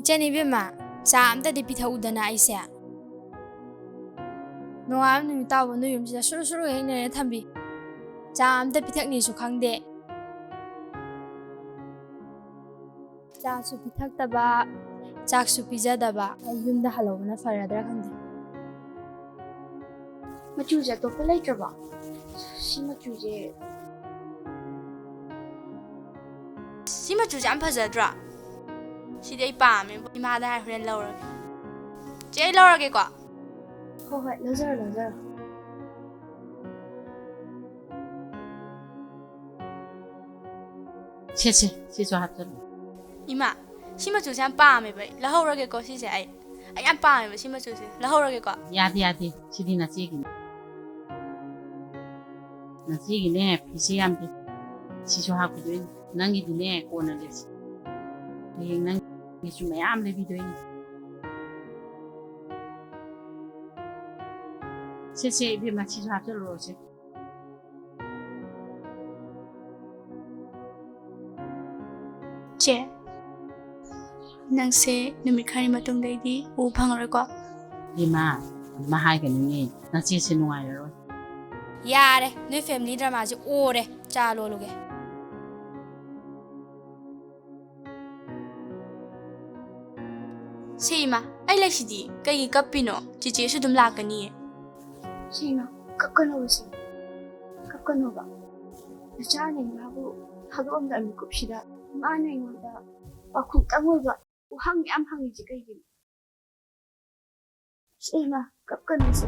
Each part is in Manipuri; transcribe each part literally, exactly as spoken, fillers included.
ꯏꯆꯟ ꯏꯕꯦꯝꯃ, ꯆꯥ ꯑꯝꯇꯗꯤ ꯄꯤꯊꯛꯎꯗꯅ ꯑꯩꯁꯦ꯫ ꯅꯣꯡꯉꯥꯟꯕ ꯅꯨꯃꯤꯠ ꯇꯥꯕ ꯅꯣꯏ ꯌꯨꯝꯁꯤꯗ ꯁꯨꯔꯨ ꯁꯨꯔꯨ ꯍꯦꯛ ꯅꯩꯔ ꯊꯝꯕꯤ꯫ ꯆꯥ ꯑꯝꯇ ꯄꯤꯊꯛꯅꯤꯁꯨ ꯈꯪꯗꯦ꯫ ꯆꯥꯁꯨ ꯄꯤꯊꯛꯇꯕ, ꯆꯥꯛꯁꯨ ꯄꯤꯖꯗꯕ꯫ ꯑꯩ ꯌꯨꯝꯗ ꯍꯜꯍꯧꯕꯅ ꯐꯔꯗ꯭ꯔꯥ ꯈꯪꯗꯦ꯫ ꯃꯆꯨꯁꯦ ꯑꯇꯣꯞꯄ ꯂꯩꯇ꯭ꯔꯕꯣ? ꯁꯤ ꯃꯆꯨꯁꯦ꯫ ꯁꯤ ꯃꯆꯨꯁꯦ ꯌꯥꯝ ꯐꯖꯗ꯭ꯔꯣ? ꯁꯤꯗꯤ ꯑꯩ ꯄꯥꯝꯃꯦ꯫ ꯏꯃꯥꯗ ꯍꯥꯏ ꯍꯣꯔꯦꯟ ꯂꯧꯔꯒꯦ꯫ ꯆꯦ, ꯑꯩ ꯂꯧꯔꯒꯦꯀꯣ꯫ ꯍꯣꯏ, ꯍꯣꯏ, ꯂꯧꯖꯔꯣ, ꯂꯧꯖꯔꯣ꯫ ꯁꯦ, ꯁꯦ, ꯁꯤꯁꯨ ꯍꯥꯞꯆꯜꯂꯣ꯫ ꯏꯃꯥ, ꯁꯤ ꯃꯆꯨꯁꯦ ꯌꯥꯝ ꯄꯥꯝꯃꯦꯕ ꯑꯩ꯫ ꯂꯧꯍꯧꯔꯒꯦꯀꯣ ꯁꯤꯁꯦ ꯑꯩ꯫ ꯑꯩ ꯌꯥꯝ ꯄꯥꯝꯃꯦꯕ ꯁꯤ ꯃꯆꯨꯁꯦ꯫ ꯂꯧꯍꯧꯔꯒꯦꯀꯣ꯫ ꯌꯥꯗꯦ, ꯌꯥꯗꯦ꯫ ꯁꯤꯗꯤ ꯅꯆꯦꯒꯤꯅꯤ꯫ ꯅꯆꯦꯒꯤꯅꯦ, ꯐꯤꯁꯦ ꯌꯥꯝꯗꯦ꯫ ꯁꯤꯁꯨ ꯍꯥꯞꯈꯤꯗꯣꯏꯅꯤ꯫ ꯅꯪꯒꯤꯗꯤꯅꯦ, ꯀꯣꯟꯅ ꯂꯩꯁꯤ꯫ ꯍꯌꯦꯡ ꯅꯪꯒꯤꯁꯨ ꯃꯌꯥꯝ ꯂꯩꯕꯤꯗꯣꯏꯅꯤ꯫ ꯁꯦ, ꯁꯦ, ꯏꯕꯦꯝꯃ, ꯁꯤꯁꯨ ꯍꯥꯞꯆꯜꯂꯨꯔꯣꯁꯦ꯫ ꯆꯦ, ꯅꯪꯁꯦ ꯅꯨꯃꯤꯠ ꯈꯔꯅꯤ ꯃꯇꯨꯡꯗꯩꯗꯤ ꯎꯕ ꯐꯪꯉꯔꯣꯏꯀꯣ? ꯏꯃꯥ, ꯑꯗꯨꯃꯥꯏ ꯍꯥꯏꯒꯅꯨꯅꯦ꯫ ꯅꯆꯦꯁꯦ ꯅꯨꯡꯉꯥꯏꯔꯔꯣꯏ꯫ ꯌꯥꯔꯦ, ꯅꯣꯏ family dramaꯁꯦ ꯑꯣꯔꯦ꯫ ꯆꯥ ꯂꯣꯜꯂꯨꯒꯦ꯫ ꯁꯦ ꯏꯃꯥ, ꯑꯩ ꯂꯩꯁꯤꯗꯤ, ꯀꯩꯒꯤ ꯀꯞꯄꯤꯅꯣ? ꯆꯤꯆꯦꯁꯨ ꯑꯗꯨꯝ ꯂꯥꯛꯀꯅꯤꯌꯦ꯫ ꯁꯦ ꯏꯃꯥ, ꯀꯞꯀꯅꯣꯕ ꯁꯦ꯫ ꯀꯞꯀꯅꯣꯕ꯫ ꯅꯆꯥꯅ ꯏꯃꯥꯕꯨ ꯊꯥꯗꯣꯛꯑꯝꯗꯥꯏ ꯃꯤꯀꯨꯞꯁꯤꯗ ꯏꯃꯥꯅ ꯑꯩꯉꯣꯟꯗ ꯄꯥꯎꯈꯨꯝꯇꯪ ꯑꯣꯏꯕ ꯋꯥꯍꯪ ꯃꯌꯥꯝ ꯍꯪꯉꯤꯁꯦ ꯀꯩꯒꯤꯅꯣ? ꯁꯦ ꯏꯃꯥ, ꯀꯞꯀꯅꯨ ꯁꯦ꯫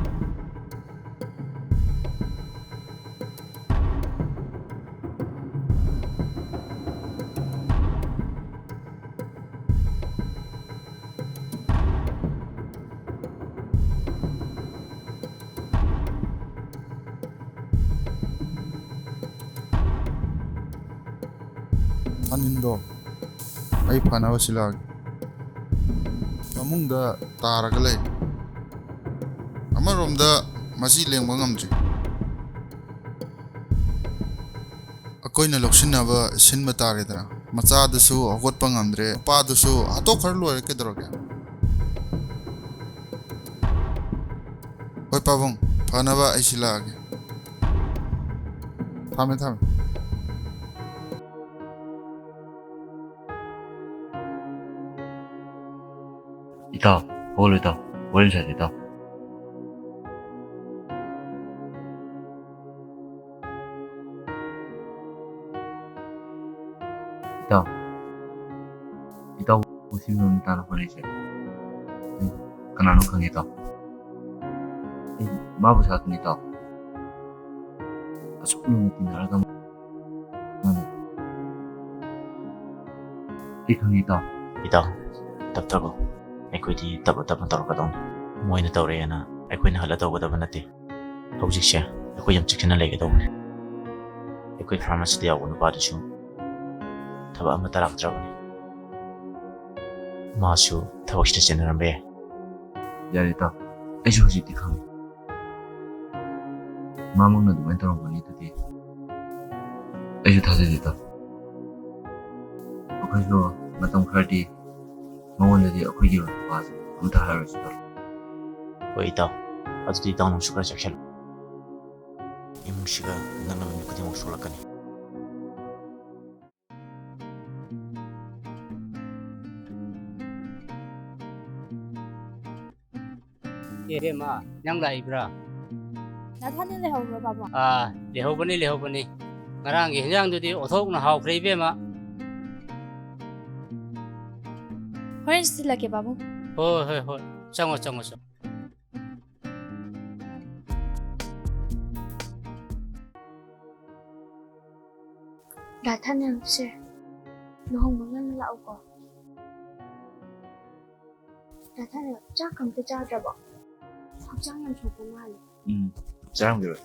ꯑꯅꯤꯜꯗꯣ, ꯑꯩ ꯐꯅꯕ ꯁꯤꯜꯂꯛꯑꯒꯦ꯫ ꯐꯃꯨꯡꯗ ꯇꯥꯔꯒ ꯂꯩ꯫ ꯑꯃꯔꯣꯝꯗ ꯃꯁꯤ ꯂꯦꯡꯕ ꯉꯝꯗ꯭ꯔꯤ꯫ ꯑꯩꯈꯣꯏꯅ ꯂꯧꯁꯤꯟꯅꯕ ꯁꯤꯟꯕ ꯇꯥꯔꯦꯗꯅ꯫ ꯃꯆꯥꯗꯨꯁꯨ ꯍꯧꯒꯠꯄ ꯉꯝꯗ꯭ꯔꯦ, ꯃꯄꯥꯗꯨꯁꯨ ꯍꯥꯠꯇꯣꯛꯈ꯭ꯔ ꯂꯣꯏꯔꯦ, ꯀꯩꯗꯧꯔꯒꯦ? ꯍꯣꯏ ꯄꯥꯕꯨꯡ, ꯐꯅꯕ ꯑꯩ ꯁꯤꯜꯂꯛꯑꯒꯦ꯫ ꯊꯝꯃꯦ, ꯊꯝꯃꯦ꯫ ꯏꯇꯥꯎ, ꯍꯧꯒꯠꯂꯨ ꯏꯇꯥꯎ, ꯋꯥꯔꯤ ꯑꯃ ꯁꯥꯁꯤ ꯏꯇꯥꯎ꯫ ꯏꯇꯥꯎ, ꯏꯇꯥꯎ, ꯁꯤ ꯅꯨꯃꯤꯗꯥꯡ ꯍꯣꯠꯅꯔꯤꯁꯦ, ꯑꯩ ꯀꯅꯥꯅꯣ ꯈꯪꯉꯦ ꯏꯇꯥꯎ? ꯑꯩ ꯃꯥꯕꯨ ꯁꯥꯈꯤꯅꯤ ꯏꯇꯥꯎ꯫ ꯑꯁꯨꯛ ꯂꯨꯅ ꯇꯤꯟꯅꯔꯒ ꯃꯥꯅ, ꯑꯩ ꯈꯪꯉꯦ ꯏꯇꯥꯎ꯫ ꯏꯇꯥꯎ, ꯇꯞꯊꯒꯣ꯫ ꯑꯩꯈꯣꯏꯗꯤ ꯇꯞꯅ ꯇꯞꯅ ꯇꯧꯔꯛꯀꯗꯧꯅꯤ꯫ ꯃꯣꯏꯅ ꯇꯧꯔꯛꯑꯦꯅ ꯑꯩꯈꯣꯏꯅ ꯍꯜꯂ ꯇꯧꯒꯗꯕ ꯅꯠꯇꯦ꯫ ꯍꯧꯖꯤꯛꯁꯦ ꯑꯩꯈꯣꯏ ꯌꯥꯝ ꯆꯦꯛꯁꯤꯟꯅ ꯂꯩꯒꯗꯧꯕꯅꯤ꯫ ꯑꯩꯈꯣꯏ ꯐꯥꯔꯃꯥꯁꯤꯗ ꯌꯥꯎꯕ ꯅꯨꯄꯥꯗꯨꯁꯨ ꯊꯕꯛ ꯑꯃꯠꯇ ꯂꯥꯛꯇ꯭ꯔꯕꯅꯤ꯫ ꯃꯥꯁꯨ ꯊꯕꯛꯁꯤꯗ ꯆꯦꯟꯅꯔꯝꯕ ꯌꯥꯏ꯫ ꯌꯥꯔꯦ ꯏꯇꯥꯎ, ꯑꯩꯁꯨ ꯍꯧꯖꯤꯛꯇꯤ ꯈꯪꯉꯦ꯫ ꯃꯥꯃꯛꯅ ꯑꯗꯨꯃꯥꯏꯅ ꯇꯧꯔꯝꯒꯅꯤ ꯑꯗꯨꯗꯤ ꯑꯩꯁꯨ ꯊꯥꯖꯗꯦ ꯏꯇꯥꯎ꯫ ꯑꯩꯈꯣꯏꯁꯨ ꯃꯇꯝ ꯈꯔꯗꯤ ꯃꯉꯣꯟꯗꯗꯤ ꯑꯩꯈꯣꯏꯒꯤ ꯋꯥꯁꯦ ꯑꯝꯇ ꯍꯥꯏꯔꯣꯏꯁꯤ ꯏꯇꯥꯎ꯫ ꯍꯣꯏ ꯏꯇꯥꯎ, ꯑꯗꯨꯗꯤ ꯏꯇꯥꯎ ꯅꯪꯁꯨ ꯈꯔ ꯆꯦꯛꯁꯤꯜꯂꯨ꯫ ꯏꯃꯨꯡꯁꯤꯒ ꯅꯛꯅꯕ ꯃꯤ ꯈꯨꯗꯤꯡꯃꯛ ꯁꯣꯛꯂꯛꯀꯅꯤ꯫ ꯑꯦ, ꯏꯕꯦꯝꯃ, ꯅꯪ ꯂꯥꯛꯏꯕ꯭ꯔꯥ? ꯅꯊꯟꯗ ꯂꯩꯍꯧꯕ꯭ꯔꯣ, ꯄꯥꯕꯨꯡ? ꯑꯥ, ꯂꯩꯍꯧꯕꯅꯤ, ꯂꯩꯍꯧꯕꯅꯤ꯫ ꯉꯔꯥꯡꯒꯤ ꯍꯤꯟꯖꯥꯡꯗꯨꯗꯤ ꯑꯣꯟꯊꯣꯛꯅ ꯍꯥꯎꯈ꯭ꯔꯦ, ꯏꯕꯦꯝꯃ꯫ ꯍꯣꯔꯦꯟ ꯁꯤꯜꯂꯛꯀꯦ, ꯄꯥꯕꯨꯡ꯫ ꯍꯣꯏ, ꯍꯣꯏ, ꯍꯣꯏ꯫ ꯆꯪꯉꯣ, ꯆꯪꯉꯣ, ꯆꯪꯉꯣ꯫ ꯗꯥ ꯊꯥꯅꯦꯜ, ꯁꯦ, ꯂꯨꯍꯣꯡꯕ ꯉꯟꯅ ꯂꯥꯛꯎꯀꯣ꯫ ꯗꯥ ꯊꯥꯅꯦꯜ, ꯆꯥꯛ ꯑꯝꯇ ꯆꯥꯗ꯭ꯔꯕꯣ? ꯍꯛꯆꯥꯡ ꯌꯥꯝ ꯁꯣꯛꯄ ꯃꯥꯜꯂꯦ꯫ ꯎꯝ, ꯆꯥꯔꯝꯈꯤꯔꯣꯏ꯫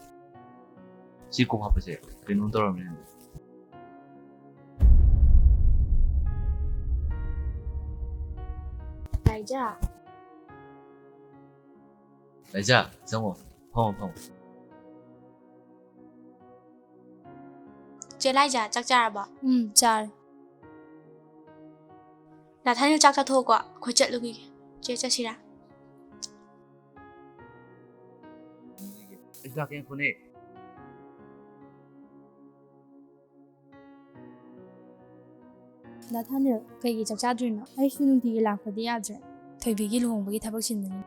ꯁꯤ ꯀꯣꯛ ꯍꯥꯞꯄꯁꯦ ꯀꯩꯅꯣꯝ ꯇꯧꯔꯝꯃꯦ꯫ ꯂꯥꯏꯖꯥ꯫ ꯂꯥꯏꯖꯥ, ꯆꯪꯉꯣ꯫ ꯐꯝꯃꯣ, ꯐꯝꯃꯣ꯫ ꯆꯦ ꯂꯥꯏꯖꯥ, ꯆꯥꯛ ꯆꯥꯔꯕꯣ? ꯎꯝ, ꯆꯥꯔꯦ꯫ ꯗꯥ ꯊꯥꯅꯤꯜ, ꯆꯥꯛ ꯆꯥꯊꯣꯛꯑꯣꯀꯣ, ꯑꯩꯈꯣꯏ ꯆꯠꯂꯨꯈꯤꯒꯦ꯫ ꯆꯦ ꯆꯠꯁꯤꯔꯥ? ꯑꯩ ꯂꯥꯛꯀꯦ, ꯉꯥꯏꯈꯣꯅꯦ꯫ ꯗꯥ ꯊꯥꯅꯤꯜ, ꯀꯩꯒꯤ ꯆꯥꯛ ꯆꯥꯗ꯭ꯔꯤꯅꯣ? ꯑꯩꯁꯨ ꯅꯨꯡꯇꯤꯒꯤ ꯂꯥꯛꯄꯗꯤ ꯌꯥꯗ꯭ꯔꯦ꯫ ꯊꯣꯏꯕꯤꯒꯤ ꯂꯨꯍꯣꯡꯕꯒꯤ ꯊꯕꯛ ꯆꯤꯟꯕꯅꯤ꯫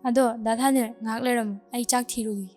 ꯑꯗꯣ ꯗꯥ ꯊꯥꯅꯤꯜ, ꯉꯥꯏꯍꯥꯛ ꯂꯩꯔꯝꯃꯨ, ꯑꯩ ꯆꯥꯛ ꯊꯤꯔꯨꯈꯤꯒꯦ꯫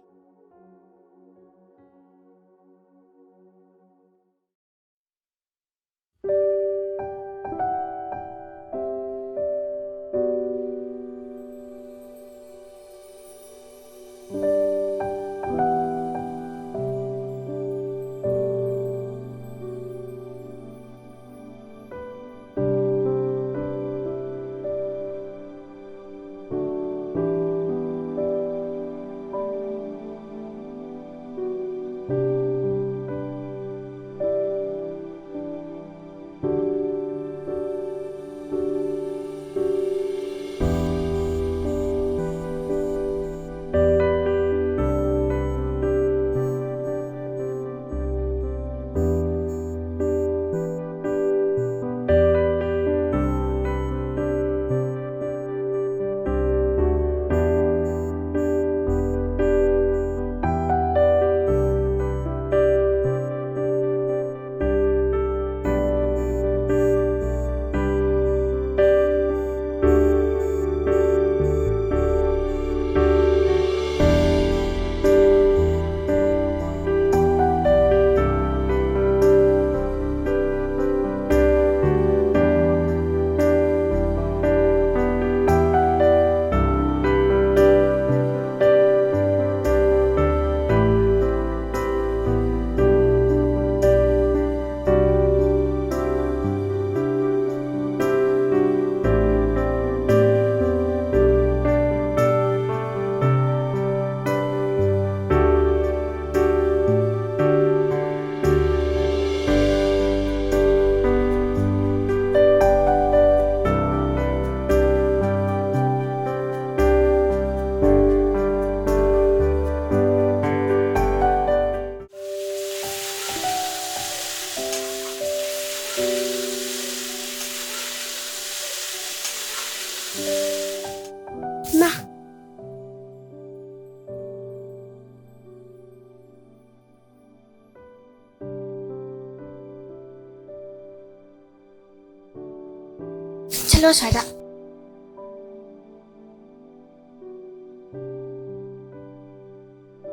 ꯂꯣ ꯁ꯭ꯋꯥꯏꯗ꯫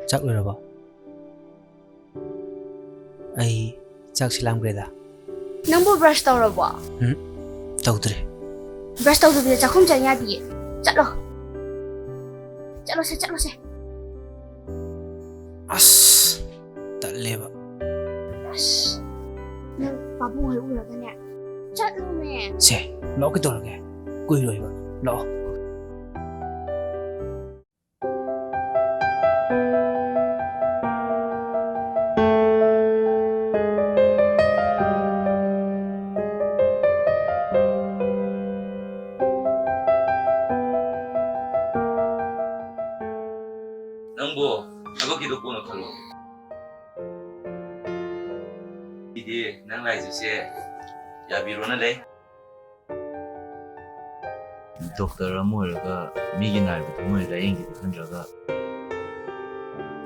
ꯆꯥꯛ ꯂꯣꯏꯔꯕꯣ? ꯑꯩ ꯆꯥꯛꯁꯤ ꯂꯥꯝꯈ꯭ꯔꯦꯗ꯫ ꯅꯪꯕꯨ ꯕ꯭ꯔꯁ ꯇꯧꯔꯕꯣ? ꯎꯝ, ꯇꯧꯗ꯭ꯔꯤ꯫ ꯕ꯭ꯔꯁ ꯇꯧꯗꯕꯤꯗ ꯆꯥꯛꯈꯨꯝ ꯆꯪ ꯌꯥꯗꯤꯌꯦ꯫ ꯆꯠꯂꯣ꯫ ꯆꯠꯂꯣꯁꯦ, ꯆꯠꯂꯣꯁꯦ꯫ ꯑꯁ, ꯇꯜꯂꯦꯕ꯫ ꯑꯁ, ꯅꯪ ꯄꯥꯕꯨꯡ ꯍꯣꯏ ꯎꯔꯒꯅꯦ, ꯆꯠꯂꯣꯃꯦ꯫ ꯁꯦ, ꯂꯥꯛꯑꯣ, ꯀꯩꯗꯧꯔꯒꯦ? ꯀꯨꯏꯔꯣꯏꯕ, ꯂꯥꯛꯑꯣ꯫ ꯅꯪꯕꯨ ꯊꯕꯛꯀꯤꯗꯣ ꯀꯣꯟꯅ ꯈꯜꯂꯣ꯫ ꯑꯩꯗꯤ ꯅꯪ ꯂꯥꯏꯖꯁꯦ ꯌꯥꯕꯤꯔꯣꯅ ꯂꯩ꯫ ꯗꯣꯛꯇꯔ ꯑꯃ ꯑꯣꯏꯔꯒ ꯃꯤꯒꯤ ꯅꯥꯔꯤꯕ ꯊꯃꯣꯏ ꯂꯥꯌꯦꯡꯒꯦꯗꯤ ꯈꯟꯗ꯭ꯔꯒ,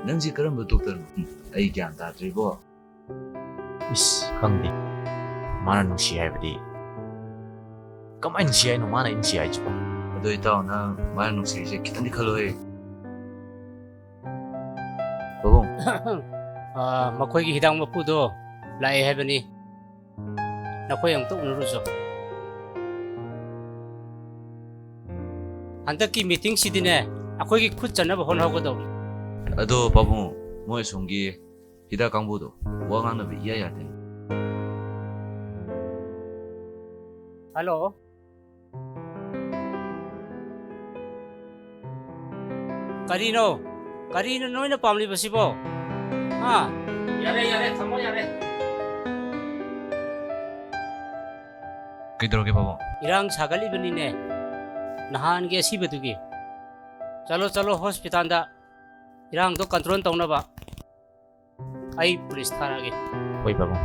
ꯅꯪꯁꯤ ꯀꯔꯝꯕ ꯗꯣꯛꯇꯔꯅꯣ? ꯎꯝ, ꯑꯩ ꯒ꯭ꯌꯥꯟ ꯇꯥꯗ꯭ꯔꯤꯕꯣ꯫ ꯏꯁ, ꯈꯪꯗꯦ꯫ ꯃꯥꯅ ꯅꯨꯡꯁꯤ ꯍꯥꯏꯕꯗꯤ ꯀꯃꯥꯏꯅ ꯅꯨꯡꯁꯤ ꯍꯥꯏꯅꯣ ꯃꯥꯅ ꯑꯩ ꯅꯨꯡꯁꯤ ꯍꯥꯏꯁꯤꯕꯣ? ꯑꯗꯨ ꯏꯇꯥꯎ, ꯅꯪ ꯃꯥꯅ ꯅꯨꯡꯁꯤꯔꯤꯁꯦ ꯈꯤꯇꯪꯗꯤ ꯈꯜꯂꯨꯍꯦ꯫ ꯄꯥꯕꯨꯡ꯫ ꯑꯥ, ꯃꯈꯣꯏꯒꯤ ꯍꯤꯗꯥꯛ ꯃꯄꯨꯗꯣ ꯂꯥꯛꯑꯦ ꯍꯥꯏꯕꯅꯤ꯫ ꯅꯈꯣꯏ ꯑꯃꯨꯛꯇ ꯎꯅꯔꯨꯆꯣ꯫ ꯍꯟꯗꯛꯀꯤ ꯃꯤꯇꯤꯡꯁꯤꯗꯤꯅꯦ, ꯑꯩꯈꯣꯏꯒꯤ ꯈꯨꯠ ꯆꯟꯅꯕ ꯍꯣꯠꯅꯍꯧꯒꯗꯧꯕꯅꯤ꯫ ꯑꯗꯣ ꯄꯥꯕꯨꯡ, ꯃꯣꯏ ꯑꯁꯣꯝꯒꯤ ꯍꯤꯗꯥꯛ ꯀꯥꯡꯕꯨꯗꯣ ꯋꯥ ꯉꯥꯡꯅꯕ ꯏꯌꯥ ꯌꯥꯗꯦꯅꯦ꯫ ꯍꯜꯂꯣ꯫ ꯀꯔꯤꯅꯣ? ꯀꯔꯤꯅꯣ ꯅꯣꯏꯅ ꯄꯥꯝꯂꯤꯕꯁꯤꯕꯣ? ꯍꯥ? ꯌꯥꯔꯦ, ꯌꯥꯔꯦ, ꯊꯝꯃꯣ, ꯌꯥꯔꯦ꯫ ꯀꯩꯗꯧꯔꯒꯦ, ꯄꯥꯕꯨꯡ? ꯏꯔꯥꯡ ꯁꯥꯒꯠꯂꯤꯕꯅꯤꯅꯦ, ꯅꯍꯥꯟꯒꯤ ꯑꯁꯤꯕꯗꯨꯒꯤ꯫ ꯆꯠꯂꯣ, ꯆꯠꯂꯣ, ꯍꯣꯁꯄꯤꯇꯥꯜꯗ ꯏꯔꯥꯡꯗꯣ ꯀꯟꯇ꯭ꯔꯣꯜ ꯇꯧꯅꯕ꯫ ꯑꯩ ꯄꯨꯂꯤꯁ ꯊꯥꯔꯛꯑꯒꯦ꯫ ꯍꯣꯏ, ꯄꯥꯕꯨꯡ꯫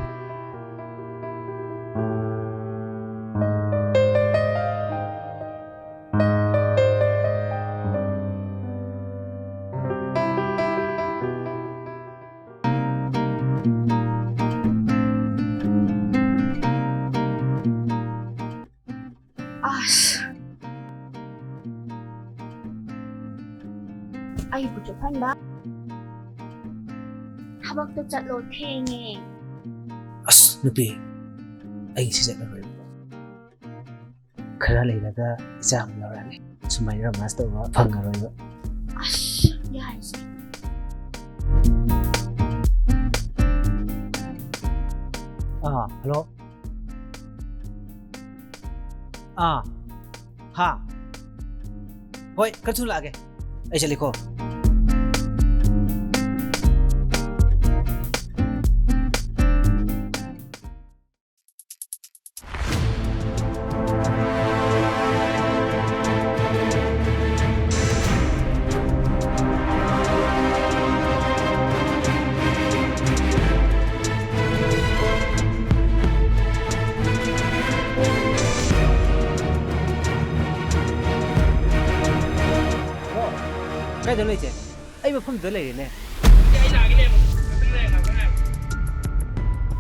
ꯑ, ꯑꯩꯕꯨ ꯆꯣꯛꯍꯟꯕ? ꯊꯕꯛꯇꯣ ꯆꯠꯂꯣ, ꯊꯦꯡꯉꯦ꯫ ꯑꯁ, ꯅꯨꯄꯤ, ꯑꯩ ꯉꯁꯤ ꯆꯠꯂꯔꯣꯏ꯫ ꯈꯔ ꯂꯩꯔꯒ ꯏꯆꯥ ꯑꯃ ꯂꯧꯔꯛꯑꯅꯤ꯫ ꯁꯨꯃꯥꯏꯅ romance ꯇꯧꯕ ꯐꯪꯉꯔꯣꯏꯕ꯫ ꯑꯁ, ꯌꯥꯔꯦꯁꯦ꯫ ꯑꯥ, hello꯫ ꯑꯥ, ꯍꯥ꯫ ꯍꯣꯏ, ꯈꯔ ꯊꯨꯅ ꯂꯥꯛꯑꯒꯦ꯫ ꯑꯩ ꯆꯠꯂꯤꯀꯣ꯫ ꯀꯥꯏꯗ ꯂꯩꯒꯦ? ꯑꯩ ꯃꯐꯝꯗꯨꯗ ꯂꯩꯔꯦꯅꯦ꯫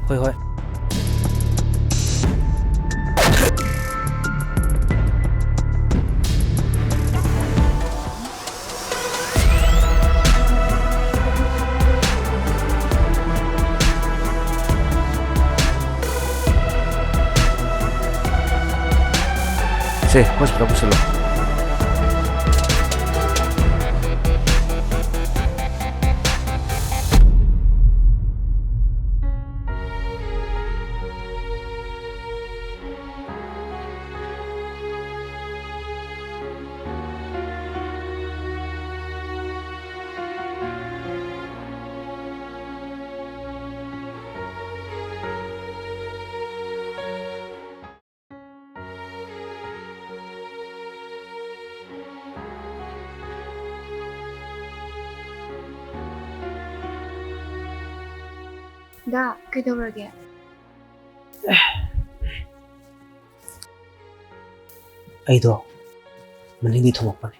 ꯍꯣꯏ, ꯍꯣꯏ꯫ ꯁꯦ, ꯍꯣꯁꯄꯤꯇꯥꯜ ꯄꯨꯁꯜꯂꯣ꯫ ꯗꯥ, ꯀꯩꯗꯧꯔꯒꯦ? ꯑꯩꯗꯣ ꯃꯅꯤꯡꯗꯤ ꯊꯣꯝꯃꯛꯄꯅꯦ꯫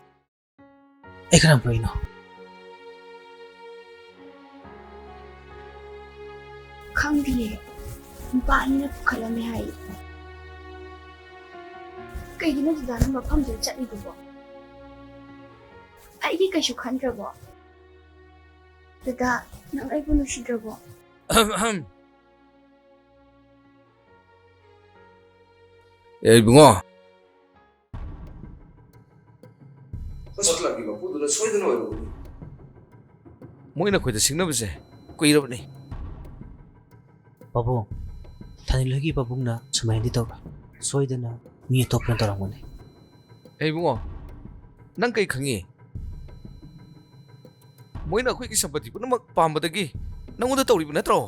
ꯑꯩ ꯀꯅꯥ ꯄꯨꯔꯛꯏꯅꯣ? ꯈꯪꯗꯤꯌꯦ꯫ ꯅꯨꯄꯥ ꯑꯅꯤꯅ ꯄꯨꯈꯠꯂꯝꯃꯦ ꯍꯥꯏꯌꯦ꯫ ꯀꯩꯒꯤꯅꯣ ꯗꯥꯗꯥꯅ ꯃꯐꯝꯗꯨꯗ ꯆꯠꯂꯤꯗꯨꯕꯣ? ꯑꯩ ꯑꯩꯗꯤ ꯀꯩꯁꯨ ꯈꯟꯗ꯭ꯔꯕꯣ? ꯗꯗꯥ, ꯅꯪ ꯑꯩꯕꯨ ꯅꯨꯡꯁꯤꯗ꯭ꯔꯕꯣ? ꯑꯍꯝ, ꯑꯍꯝ꯫ ꯑꯦ, ꯏꯕꯨꯡꯉꯣ꯫ ꯆꯠꯂꯒꯦ ꯃꯄꯨꯗꯨꯅ ꯁꯣꯏꯗꯅ ꯑꯣꯏꯔꯝꯒꯅꯤ꯫ ꯃꯣꯏꯅ ꯑꯩꯈꯣꯏꯗ ꯁꯤꯡꯅꯕꯁꯦ ꯀꯨꯏꯔꯕꯅꯤ꯫ ꯄꯥꯕꯨꯡ, ꯊꯥꯅꯤꯜ ꯍꯣꯏꯒꯤ ꯄꯥꯕꯨꯡꯅ ꯁꯨꯃꯥꯏꯅꯗꯤ ꯇꯧꯔꯣꯏ꯫ ꯁꯣꯏꯗꯅ ꯃꯤ ꯑꯇꯣꯞꯄꯅ ꯇꯧꯔꯝꯒꯅꯤ꯫ ꯑꯦ ꯏꯕꯨꯡꯉꯣ, ꯅꯪ ꯀꯩ ꯈꯪꯉꯤ? ꯃꯣꯏꯅ ꯑꯩꯈꯣꯏꯒꯤ ꯁꯝꯄꯇꯤ ꯄꯨꯝꯅꯃꯛ ꯄꯥꯝꯕꯗꯒꯤ ꯅꯪꯉꯣꯟꯗ ꯇꯧꯔꯤꯕ ꯅꯠꯇ꯭ꯔꯣ?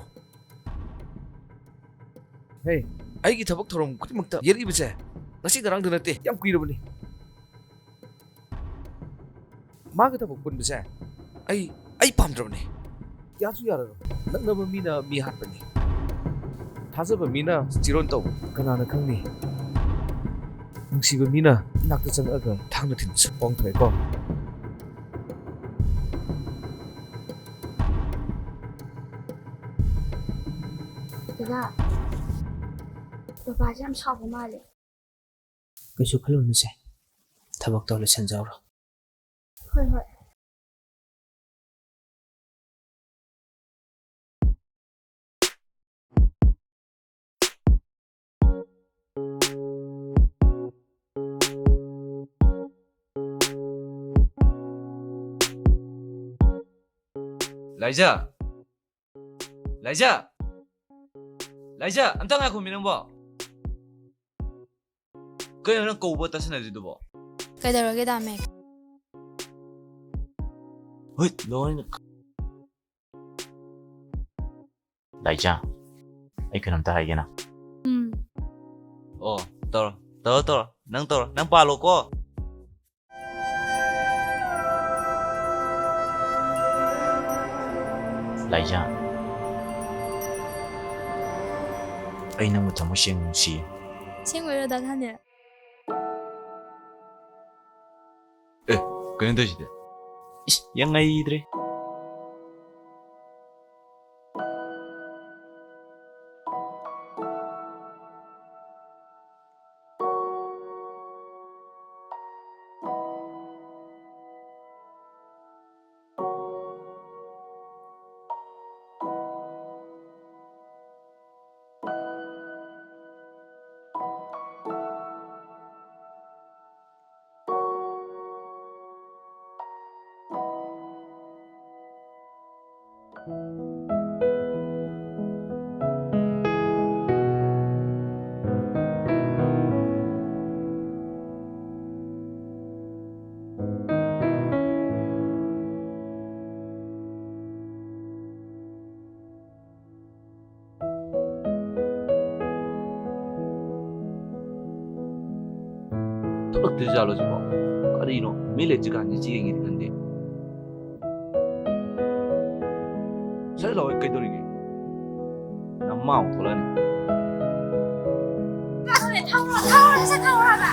ꯍꯦ, ꯑꯩꯒꯤ ꯊꯕꯛ ꯊꯧꯔꯝ ꯈꯨꯗꯤꯡꯃꯛꯇ ꯌꯦꯠꯂꯤꯕꯁꯦ ꯉꯁꯤ ꯉꯔꯥꯡꯗ ꯅꯠꯇꯦ, ꯌꯥꯝ ꯀꯨꯏꯔꯕꯅꯤ꯫ ꯃꯥꯒ ꯊꯕꯛ ꯄꯨꯟꯕꯁꯦ ꯑꯩ, ꯑꯩ ꯄꯥꯝꯗ꯭ꯔꯕꯅꯤ꯫ ꯌꯥꯁꯨ ꯌꯥꯔꯔꯣꯏ꯫ ꯅꯛꯅꯕ ꯃꯤꯅ ꯃꯤ ꯍꯥꯠꯄꯅꯤ꯫ ꯊꯥꯖꯕ ꯃꯤꯅ ꯆꯤꯔꯣꯟ ꯇꯧꯕꯅꯤ꯫ ꯀꯅꯥꯅ ꯈꯪꯅꯤ? ꯅꯨꯡꯁꯤꯕ ꯃꯤꯅ ꯏꯅꯥꯛꯇ ꯆꯪꯉꯛꯑꯒ ꯊꯥꯡꯅ ꯊꯤꯟꯕꯁꯨ ꯄꯣꯡꯊꯣꯛꯑꯦꯀꯣ꯫ ꯗꯗꯥ, ꯕꯕꯥꯁꯦ ꯌꯥꯝ ꯁꯥꯎꯕ ꯃꯥꯜꯂꯦ꯫ ꯀꯩꯁꯨ ꯈꯜꯂꯨꯅꯨꯁꯦ, ꯊꯕꯛꯇꯣ ꯂꯣꯏꯁꯤꯟꯖꯧꯔꯣ꯫ ꯍꯣꯏ, ꯍꯣꯏ꯫ ꯂꯥꯏꯖꯥ! ꯂꯥꯏꯖꯥ! ꯂꯥꯏꯖꯥ, ꯑꯝꯇ ꯉꯥꯏꯈꯣꯃꯤ ꯅꯪꯕꯣ꯫ ꯀꯩꯅꯣ ꯅꯪ ꯀꯧꯕ ꯇꯥꯁꯟꯅꯗ꯭ꯔꯤꯗꯨꯕꯣ? ꯀꯩꯗꯧꯔꯒꯦ, ꯗꯥ ꯃꯦꯛ? ꯍꯨꯏꯠ, ꯂꯣꯏꯅ꯫ ꯂꯥꯏꯖꯥ, ꯑꯩ ꯀꯩꯅꯣꯝꯇ ꯍꯥꯏꯒꯦꯅ꯫ ꯎꯝ꯫ ꯑꯣ, ꯇꯧꯔꯣ, ꯇꯧꯔꯣ, ꯇꯧꯔꯣ꯫ ꯅꯪ ꯇꯧꯔꯣ, ꯅꯪ ꯄꯥꯜꯂꯣꯀꯣ꯫ ꯂꯥꯏꯖꯥ, ꯑꯩ ꯅꯪꯕꯨ ꯊꯃꯣꯏ ꯁꯦꯡꯅ ꯅꯨꯡꯁꯤꯌꯦ꯫ ꯑꯁꯦꯡꯕꯩꯔꯣ, ꯗꯥ ꯊꯥꯅꯤꯜ? ꯑꯦ, ꯀꯩꯅꯣ ꯇꯧꯔꯤꯁꯤꯗꯤ? ꯏꯁ, ꯌꯥꯝ ꯉꯩꯗ꯭ꯔꯦ꯫ ꯊꯣꯛꯂꯛꯇ꯭ꯔꯤꯖꯥꯠꯂꯣ ꯁꯤꯕꯣ? ꯀꯔꯤꯅꯣ? ꯃꯤ ꯂꯩꯇ꯭ꯔꯤꯀꯥꯟꯁꯤ ꯆꯦꯡꯉꯤꯗꯤ ꯈꯪꯗꯦ꯫ ꯁꯠ ꯂꯥꯎ, ꯀꯩꯗꯧꯔꯤꯒꯦ? ꯅꯃꯥ ꯑꯃꯨꯛ ꯊꯣꯛꯂꯛꯑꯅꯤ꯫ ꯊꯧꯔꯣ, ꯊꯧꯔꯣ, ꯁꯠ ꯊꯧꯔꯣ ꯍꯥꯏꯕ꯫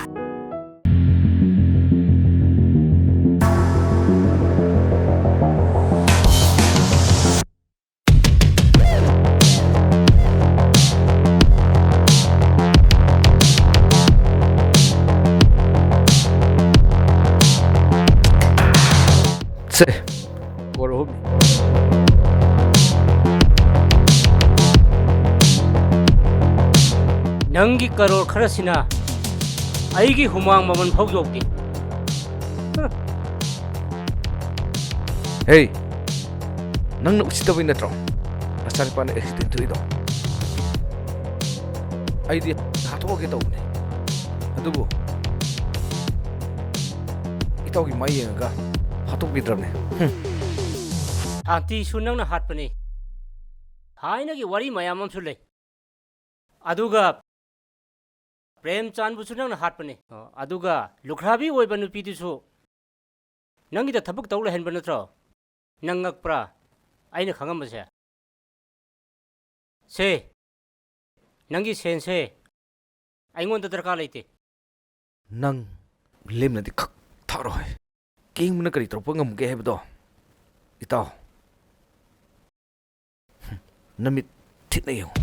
ꯁꯦ, ꯀꯣꯔ ꯑꯍꯨꯝ꯫ ꯅꯪꯒꯤ ꯀꯔꯣꯔ ꯈꯔꯁꯤꯅ ꯑꯩꯒꯤ ꯍꯨꯃꯥꯡ ꯃꯃꯜ ꯐꯥꯎ ꯌꯧꯗꯦ꯫ ꯍꯦ, ꯅꯪꯅ ꯎꯁꯤꯠꯇꯕꯩ ꯅꯠꯇ꯭ꯔꯣ ꯅꯆꯥꯅꯨꯄꯥꯅ ꯑꯦꯛꯁꯤꯗꯦꯟ ꯊꯣꯛꯏꯗꯣ? ꯑꯩꯗꯤ ꯍꯥꯠꯇꯣꯛꯑꯒꯦ ꯇꯧꯕꯅꯦ, ꯑꯗꯨꯕꯨ ꯏꯇꯥꯎꯒꯤ ꯃꯥꯏ ꯌꯦꯡꯉꯒ ꯍꯥꯠꯇꯣꯛꯄꯤꯗ꯭ꯔꯕꯅꯦ꯫ ꯍꯨꯝ꯫ ꯁꯥꯟꯇꯤꯁꯨ ꯅꯪꯅ ꯍꯥꯠꯄꯅꯤ꯫ ꯊꯥꯏꯅꯒꯤ ꯋꯥꯔꯤ ꯃꯌꯥꯝ ꯑꯃꯁꯨ ꯂꯩ꯫ ꯑꯗꯨꯒ ꯄ꯭ꯔꯦꯝꯆꯥꯟꯕꯨꯁꯨ ꯅꯪꯅ ꯍꯥꯠꯄꯅꯤ꯫ ꯑ, ꯑꯗꯨꯒ ꯂꯨꯈ꯭ꯔꯥꯕꯤ ꯑꯣꯏꯕ ꯅꯨꯄꯤꯗꯨꯁꯨ ꯅꯪꯒꯤꯗ ꯊꯕꯛ ꯇꯧ ꯂꯩꯍꯟꯕ ꯅꯠꯇ꯭ꯔꯣ? ꯅꯪ ꯉꯛꯄ꯭ꯔꯥ? ꯑꯩꯅ ꯈꯪꯉꯝꯕꯁꯦ꯫ ꯁꯦ, ꯅꯪꯒꯤ ꯁꯦꯟꯁꯦ ꯑꯩꯉꯣꯟꯗ ꯗꯔꯀꯥꯔ ꯂꯩꯇꯦ꯫ ꯅꯪ ꯂꯦꯝꯅꯗꯤ ꯈꯛ ꯊꯥꯔꯣꯏ꯫ ꯀꯤꯡꯕꯅ ꯀꯔꯤ ꯇꯧꯔꯛꯄ ꯉꯝꯒꯦ ꯍꯥꯏꯕꯗꯣ, ꯏꯇꯥꯎ, ꯍꯨꯝ, ꯅꯃꯤꯠ ꯊꯤꯠꯅ ꯌꯦꯡꯉꯨ꯫